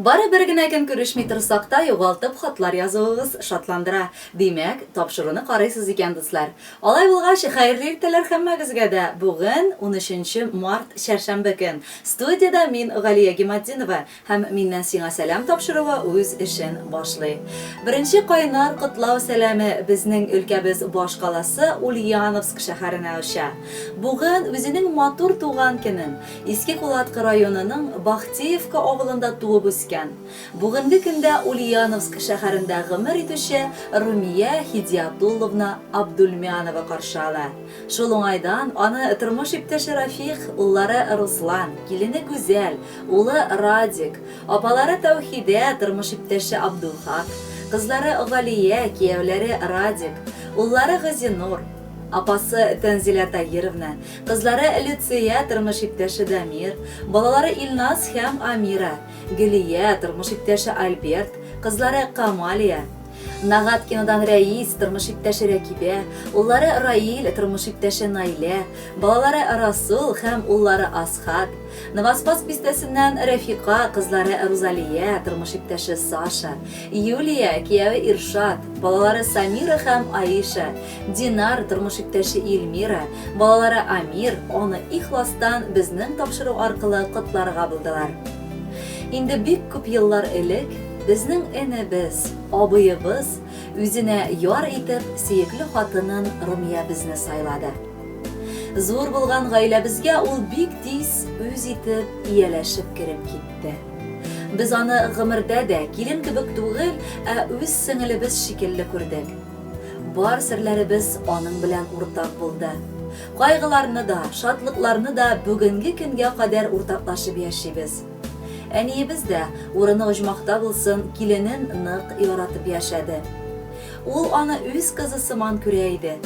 Бары бер генә көн күрешми торсак та, югалтып хатлар язуыгыз шатландыра. Димәк, тапшыруны карыйсыз икән, дуслар. Алай булгач, хәерле иртәләр һәммәгезгә дә! Бүген, унөченче март, чәршәмбе көн. Студиядә мин, Галия Гиматдинова. Һәм Миннән сиңа сәлам тапшыруы үз эшен башлый. Беренче кайнар котлау сәламе безнең өлкәбез башкаласы Ульяновск шәһәренә оча. Буген үзенең матур туган көнен Иске Кулаткы районының Бахтеевка авылында туып үскән, бугенге көндә Ульяновск шәһәрендә гомер итүче Румия Һидиятулловна Абдульмянова каршы ала. Шул уңайдан аны тормыш иптәше Рафих, уллары Руслан, килене Гүзәл, улы Радик, апалары Тәүхидә, тормыш иптәше Абдулхак, кызлары Галия, кияүләре Радик, уллары Газинур, апасы Тәнзилә Таһировна, кызлары Люция, тормыш иптәше Дамир, балалары Илназ һәм Амира, Гөлия, тормыш иптәше Альберт, кызлары Камалия, Нагаткинодан Рәис, тормыш иптәше Рәкибә, уллары Раил, тормыш иптәше Наилә, балалары Расул һәм уллары Асхат, Новоспасск бистәсеннән Рәфика, кызлары Рузалия, тормыш иптәше Саша, Юлия, кияве Иршат, балалары Самира һәм Аиша, Динар, тормыш иптәше Эльмира, балалары Амир, аны ихластан безнең тапшыру аркылы котларга булдылар. Инде бик күп еллар элек безнең энебез, абыебыз үзенә яр итеп сөекле хатынын Румиябезне сайлады. Зур булган гаиләбезгә ул бик тиз үз итеп, ияләшеп кереп китте. Без аны гомердә дә килен кебек түгел, ә үз сеңелебез шикелле күрдек. Бар серләребез аның белән уртак булды. Кайгыларны да, шатлыкларны да бүгенге көнгә кадәр уртаклашып яшибез. Әниебез дә, урыны оҗмахта булсын, киленен нык яратып яшәде. Ул аны үз кызы сыман күрә иде.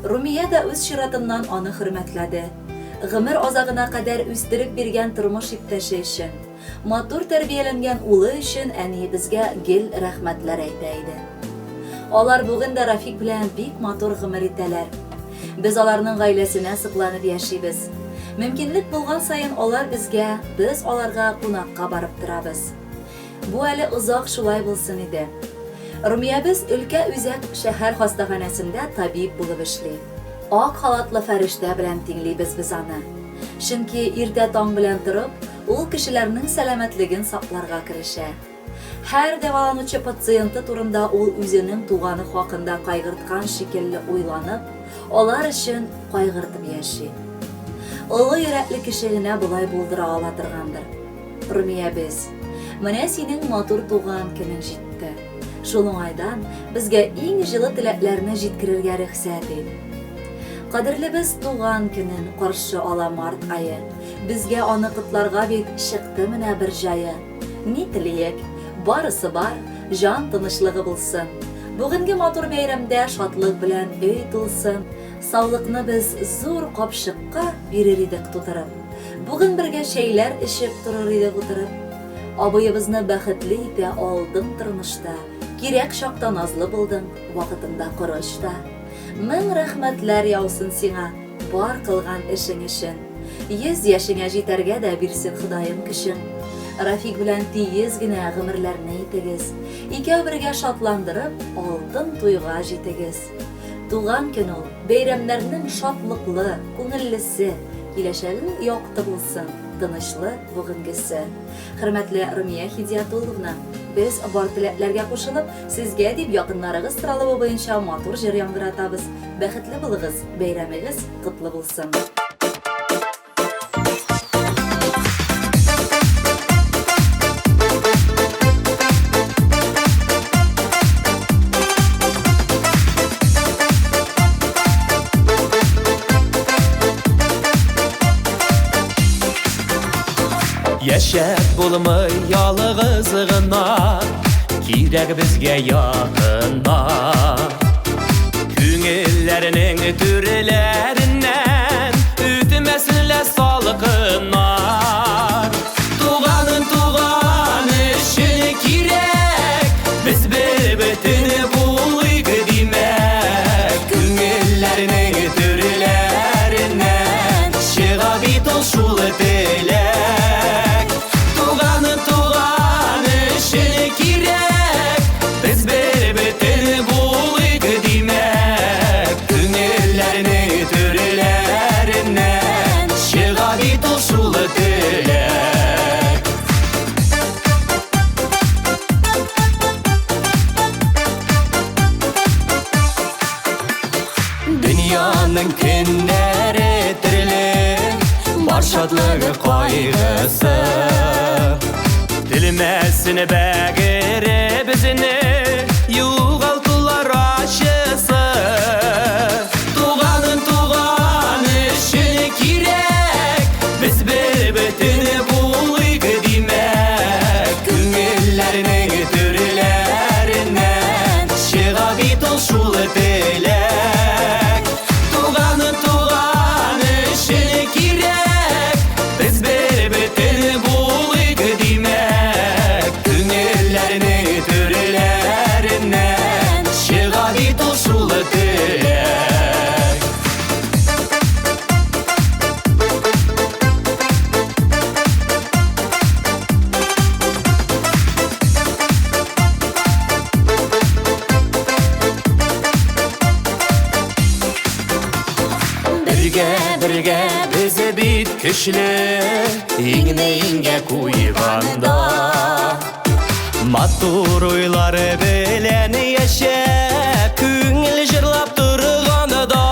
Румия дә үз чиратыннан аны хөрмәтләде. Гомер азагына кадәр үстереп биргән тормыш иптәше өчен, матур тәрбияләнгән улы өчен әниебезгә гел рәхмәтләр әйтә иде. Алар бүген дә Рафик белән бик матур гомер итәләр. Без аларның гаиләсенә сокланып яшибез. Мөмкинлек булган саен алар безгә, без аларга кунакка барып торабыз. Бу әле озак шулай булсын иде. Румиябез өлкә үзәк шәһәр хастаханәсендә табиб булып эшли. Ак халатлы фәрештә белән тиңлибез без аны. Чөнки иртә таң белән торып, ул кешеләрнең сәламәтлеген сакларга керешә. Һәр дәваланучы пациенты турында ул үзенең туганы хакында кайгырткан шикелле уйланып, алар өчен кайгыртып яши. Олы йөрәкле кеше генә болай булдыра ала торгандыр. Румиябез, менә синең матур туган көнең җитте. Шул уңайдан безгә иң җылы теләкләрне җиткерергә рөхсәт ит. Кадерлебез туган көнен каршы ала март ае. Безгә аны котларга бит чыкты менә бер җае. Ни телиек, барысы бар, җан тынычлыгы булсын. Бүгенге матур бәйрәмдә шатлык белән өй тулсын. Саулыкны без зур капчыкка бирер идек тутырып. Бүген бергә чәйләр эчеп торыр идек утырып. Абыебызны бәхетле итә алдың тормышта. Кирәк чакта назлы булдың, вакытында корыч та. Мең рәхмәтләр яусын сиңа, бар кылган эшең өчен. 100 яшеңә җитәргә дә бирсен Ходаем көчен. Рафик белән тиез генә гомерләрне итегез. Икәү бергә шатландырып, алтын туйга җитегез. Туган көн ул, бәйрәмнәрнең шатлыклы, күңеллесе, киләчәгең якты булсын, тынычлы бүгенгесе. Хөрмәтле Румия Хидиятулловна, без бар теләкләргә кушылып, сезгә дип якыннарыгыз соралуы буенча матур җыр яңгыратабыз. Бәхетле булыгыз, бәйрәмегез котлы булсын! Яшәп булмый ялгыз гына, кирәк безгә якыннар. Күңелләрнең түрләреннән үтмәсен лә салкыннар. Туганым туган өчен кирәк, без бер бөтен булыйк димәк. Күңелләрнең түрләреннән чыга бит ул шул теләк. Туганым туган төрле, бар шатлыгы кайгысы. Телмәсен бәгыре безне югалтулар ачысы. Туганын туган өчен кирәк, без бер бөтен булыйк димәк. Күңелләрнең түрләреннән чыга бит ул шул теләк. Туганын туган өчен кирәк, без бер бөтен булыйк димәк. Күңелләрнең түрләреннән чыга бит ул шул теләк. Бергә, бергә без бит көчле, иңне иңгә куйганда. Матур уйлар белән яшәп, күңел җырлап торганда.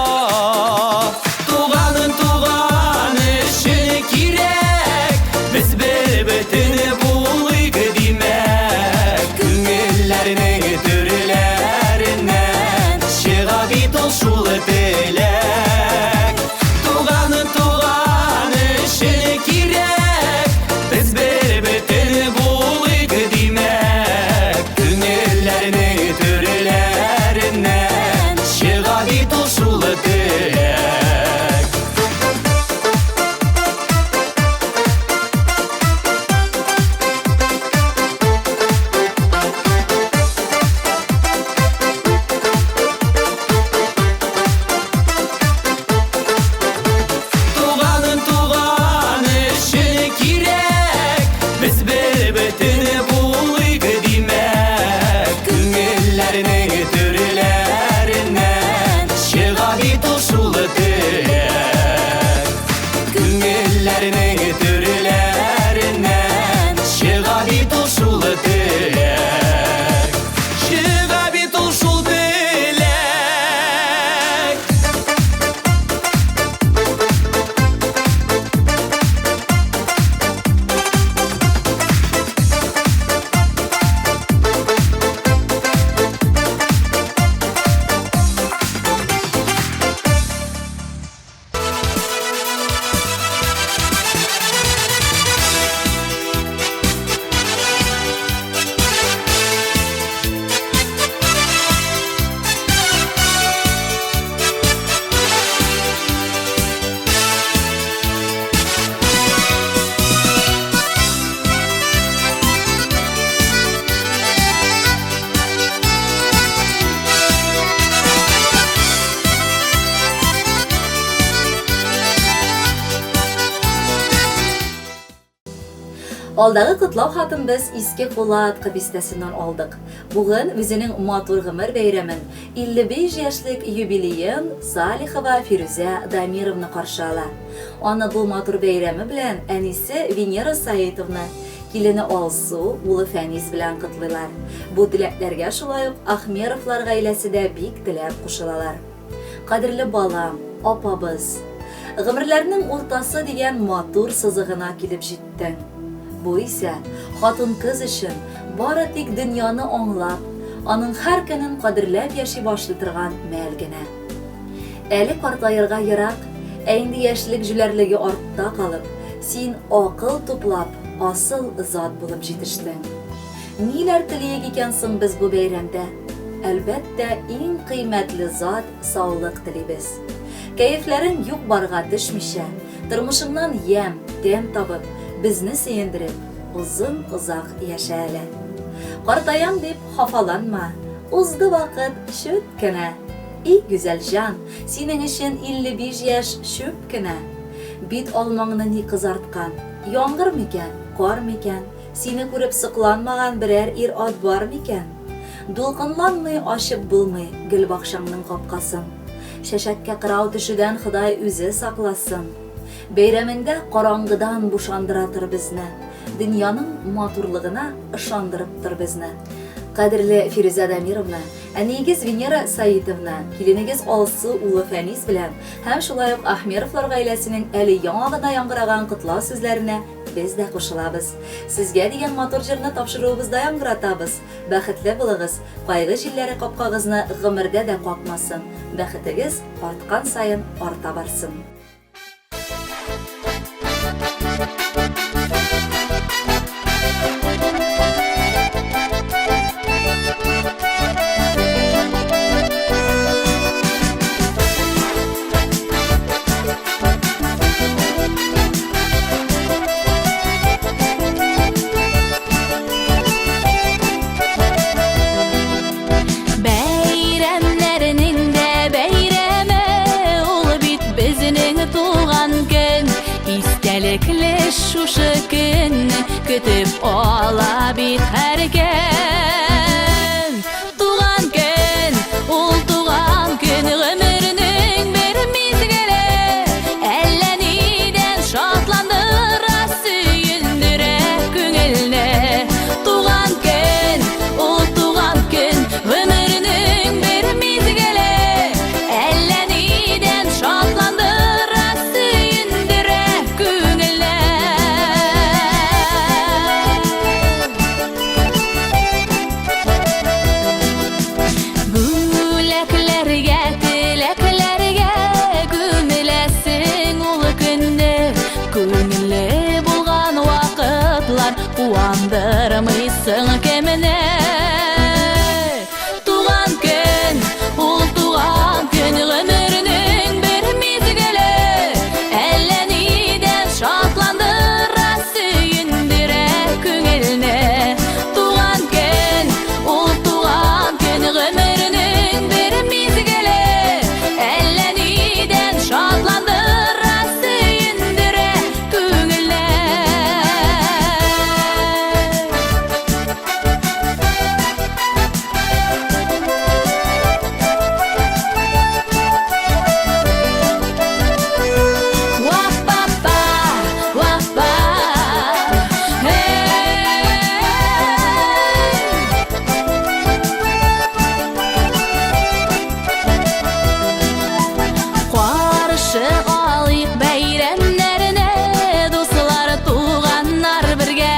Туганын туган өчен кирәк, без бер бөтен булыйк димәк. Күңелләрнең түрләреннән чыга бит ул шул теләк. Туганын туган өчен кирәк, без бер бөтен булыйк димәк. Күңелләрнең түрләреннән чыга бит ул шул теләк. Туганын туган өчен кирәк, без бер бөтен булыйк димәк. Күңелләрнең түрләреннән чыга бит ул шул теләк. Күңелләрнең түрләреннән чыга бит ул шул теләк. Чыга бит ул шул теләк. Алдагы котлау хатын без Иске Кулаткы бистәсеннән алдык. Бүген үзенең матур гомер бәйрәмен, 55 яшьлек юбилеен Салихова Фирүзә Дамировна каршы ала. Аны бу матур бәйрәме белән әнисе Венера Саитовна, килене Алсу, улы Фәнис белән котлыйлар. Бу теләкләргә шулай ук Ахмеровлар гаиләсе дә бик теләп кушылалар. Кадерле балам, апабыз! Гомерләрнең уртасы дигән матур сызыгына килеп җиттең. Бу исә хатын-кыз өчен бары тик дөньяны аңлап, аның һәр көнен кадерләп яши башлый торган мәл генә. Әле картаерга ерак, ә инде яшьлек җүләрлеге артта калып, син акыл туплап, асыл зат булып җитештең. Ниләр телиек икән соң без бу бәйрәмдә? Әлбәттә, иң кыйммәтле зат, саулык телибез. Кәефләрең юк-барга төшмичә, тормышыңнан ямь, тәм табып, безне сөендереп, озын-озак яшә әле. Картаям дип хафаланма, узды вакыт чүт кенә. И гүзәл җан, синең өчен 55 яшь чүп кенә. Бит алмаңны ни кызарткан? Яңгыр микән, кар микән? Сине күреп сокланмаган берәр ир-ат бар микән? Дулкынланмый ачып булмый гөлбакчаңның капкасын. Чәчәккә кырау төшүдән Ходай үзе сакласын. Бәйрәмеңдә караңгыдан бушандыра тор безне, дөньяның матурлыгына ышандырып тор безне. Кадерле Фирүзә Дамировна, әниегез Венера Саитовна, киленегез Алсу улы Фәнис белән һәм шулай ук Ахмеровлар гаиләсенең әле яңа гына яңгыраган котлау сүзләренә без дә кушылабыз. Сезгә дигән матур җырны тапшыруыбызда яңгыратабыз. Бәхетле булыгыз, кайгы җилләре капкагызны гомердә дә какмасын, бәхетегез арткан саен арта барсын. Бәйрәмнәрнең дә бәйрәме ул бит безнең туган көн. Истәлекле шушы көнне көтеп ала бит һәркем. Туган көн, ул туган көн гомернең бер мизгеле. Әллә нидән шатландыра, сөендерә күңелне. Туган көн, ул туган көн, гомернең бер мизгеле. Әллә нидән шатландыра, сөендерә күңелне. Бүләкләргә, теләкләргә күмеләсең ул көнне. Күңелле булган вакытлар куандырмыйсың кемне. Туган көн, ул туган көн гомернең бер мизгеле. Әллә нидән шатландыра, сөендерә күңелне. Туган көн, ул туган көн гомернең бер мизгеле. Әллә нидән шатландыра, сөендерә күңелне. Ва-па-па, ва-па, эй. Каршы алыйк бәйрәмнәрне, дуслар, туганнар бергә,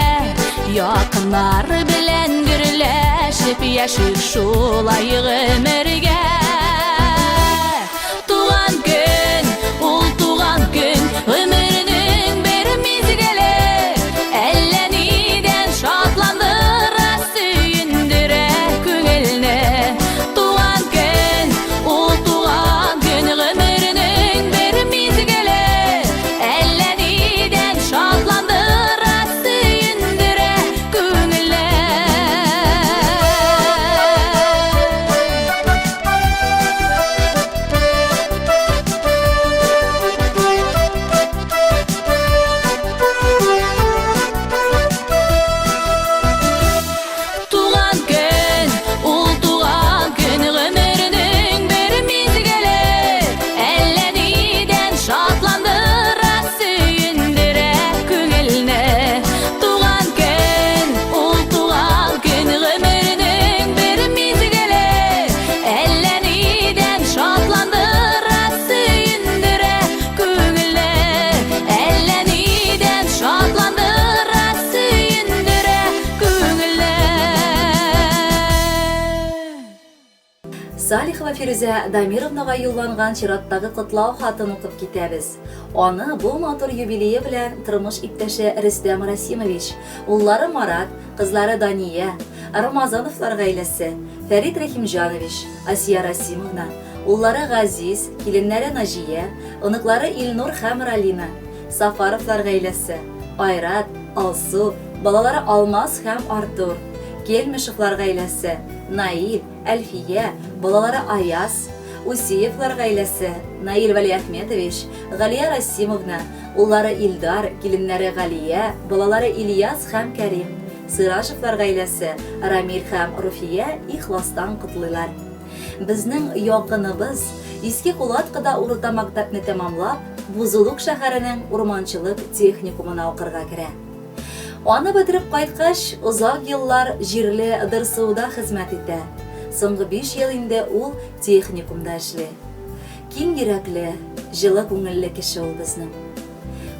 якыннар белән гөрләшеп яшик шулай гомергә. Туган көн, ул туган көн, гомернең бер мизгеле. Әллә нидән шатландыра, сөендерә күңелне. Туган көн, ул туган көн, гомернең бер мизгеле. Әллә нидән шатландыра, сөендерә күңелне. Туган көн, ул туган көн гомернең бер мизгеле. Әллә нидән шатландыра, сөендерә күңелне. Туган көн, ул туган көн гомернең бер мизгеле. Әллә нидән шатландыра, сөендерә күңелне. Әллә нидән шатландыра, сөендерә күңелне. Салихова Фирүзә Дамировнага юлланган чираттагы котлау хатын укып китәбез. Аны бу матур юбилее белән тормыш иптәше Рөстәм Расимович, уллары Марат, кызлары Дания, Рамазановлар гаиләсе, Фәрит Рәхимҗанович, Асия Расимовна, уллары Газиз, киленнәре Наҗия, оныклары Илнур һәм Ралина, Сафаровлар гаиләсе, Айрат, Алсу, балалары Алмаз һәм Артур, Кельмешевлар гаиләсе, Наил, Әлфия, балалары Аяз, Усиевлар гаиләсе, Наил Вәлиәхметович, Галия Расимовна, уллары Илдар, киленнәре Галия, балалары Ильяс һәм Кәрим, Сыражевлар гаиләсе, Рамил һәм Руфия ихластан котлыйлар. Безнең якыныбыз, Иске Кулаткыда урта мәктәпне тәмамлап, Бузулук шәһәренең урманчылык техникумына укырга керә. Аны бетереп кайткач, озак еллар җирле ДРСУда хезмәт итә. Соңгы биш ел инде ул техникумда эшли. Киң йөрәкле, җылы күңелле кеше ул безнең.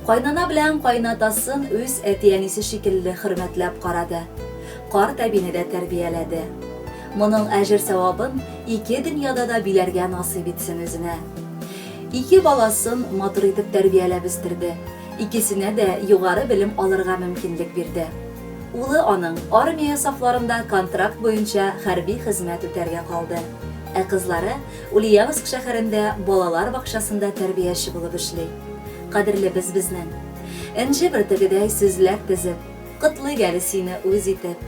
Кайнана белән кайнатасын үз әти-әнисе шикелле хөрмәтләп карады. Карт әбине дә тәрбияләде. Моның әҗер-сәвабын ике дөньяда да биләргә насыйп итсен үзенә. Ике баласын матур итеп тәрбияләп үстерде. Икесенә дә югары белем алырга мөмкинлек бирде. Улы аның армия сафларында контракт буенча хәрби хезмәт үтәргә калды. Ә кызлары Ульяновск шәһәрендә балалар бакчасында тәрбияче булып эшли. Кадерлебез безнең. Энҗе бөртегедәй сүзләр тезеп, Котлыйк әле сине үз итеп.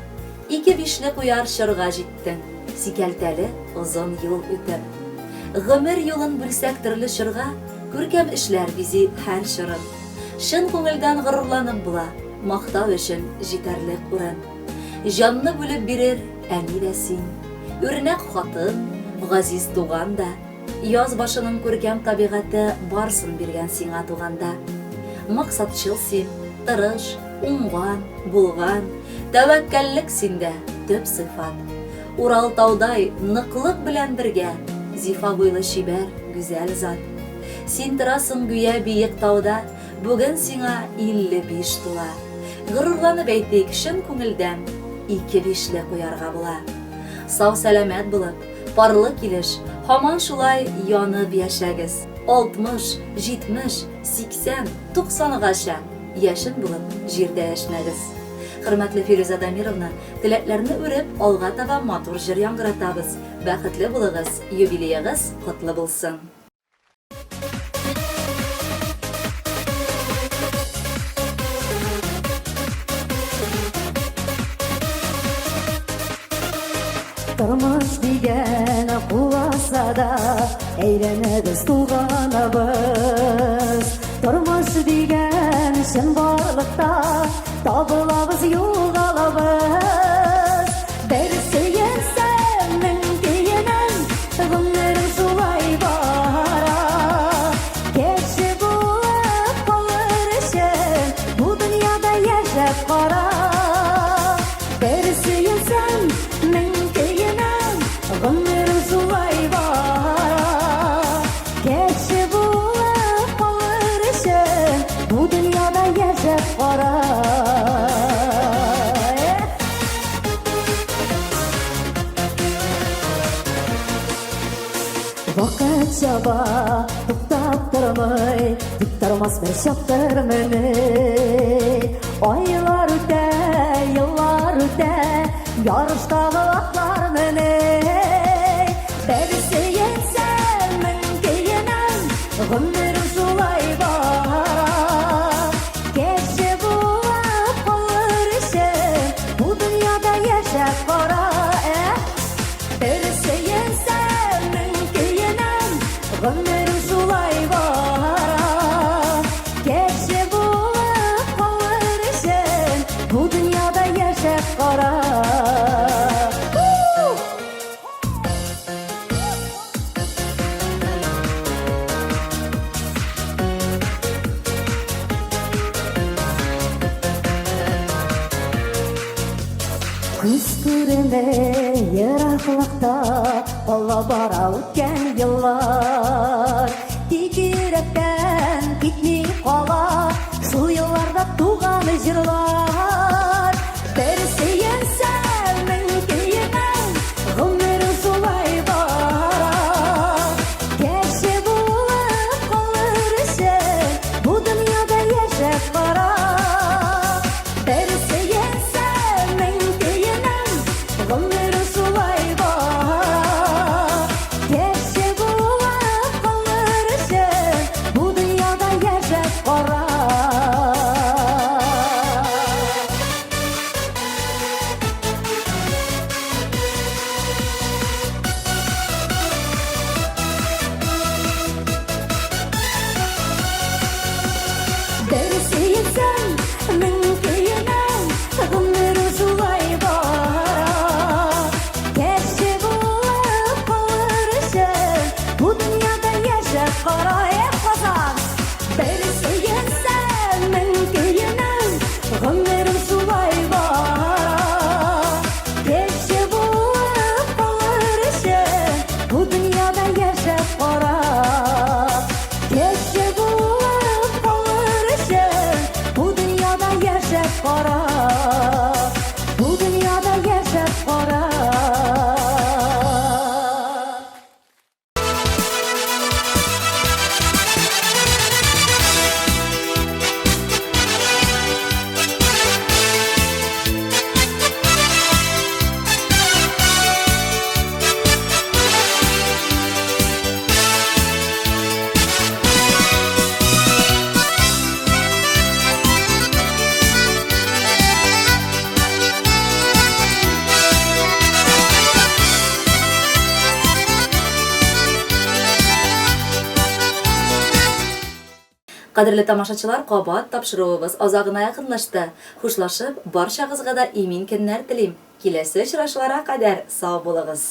Ике бишле куяр чорга җиттең, Сикәлтәле озын юл үтеп. Гомер юлын бүлсәк төрле чорга, Күркәм эшләр бизи һәр чорын. Чын күңелдән горурланып була, Мактау өчен җитәрлек урын. Җанны бүлеп бирер әни дә син, Үрнәк хатын, газиз туган да. Яз башының күркәм табигате Барсын биргән сиңа туганда. Максатчыл син, тырыш, уңган, булган, Тәвәккәллек синдә, төп сыйфат. Урал таудай ныклык белән бергә, Зифа буйлы чибәр, гүзәл зат. Син торасың гүя биек тауда, Бүген сиңа 55 тула. Горурланып әйтик, чын күңелдән, Ике бишле куярга була. Сау-сәламәт булып, парлы килеш, Һаман шулай янып яшәгез. 60, 70, 80, 90гача Яшен булып җирдә яшьнәгез. Хөрмәтле Фирүзә Дамировна, теләкләрне үреп, алга таба матур җыр яңгыратабыз. Бәхетле булыгыз, юбилеегыз котлы булсын! Тормыш дигән куласада әйләнәбез, тулганабыз. Тормыш дигән чынбарлыкта табылабыз, югалабыз. Бер сөенсәм, мең көенәм, гомерем шулай бара. Кеше булып калыр өчен бу дөньяда яшәп кара. Бер сөенсәм, мең көенәм, гомерем шулай бара. Кеше булып калыр өчен бу дөньяда яшәп кара. Вакыт чаба, туктап тормый, тик тормас бер чактыр мени. Айлар үтә, еллар үтә, ярыштагы атлар мени. Бер сөенсәм, мең көенәм, гомерем шулай бара. Кеше булып калыр өчен бу дөньяда яшәп кара. Бер сөенсәм, мең көенәм, гомерем шулай бара. Кеше булып калыр өчен бу дөньяда яшәп кара. Күз күреме ераклыкта кала бара үткән еллар. Тик йөрәктән китми кала шул елларда туган җырлар. Бер сөенсәм, мең көенәм, гомерем шулай бара. Кеше булып калыр өчен бу дөньяда яшәп кара. Бер сөенсәм, мең көенәм, гомерем шулай бара. Кеше булып калыр өчен бу дөньяда яшәп кара. Бер сөенсәм, мең көенәм, гомерем шулай бара. Кеше булып калыр өчен бу дөньяда яшәп кара, эх, Казан! Бер сөенсәм, мең көенәм, гомерем шулай. Кадерле тамашачылар, кабат тапшыруыбыз азагына якынлашты. Хушлашып, барчагызга да имин көннәр телим. Киләсе очрашуларга кадәр сау булыгыз!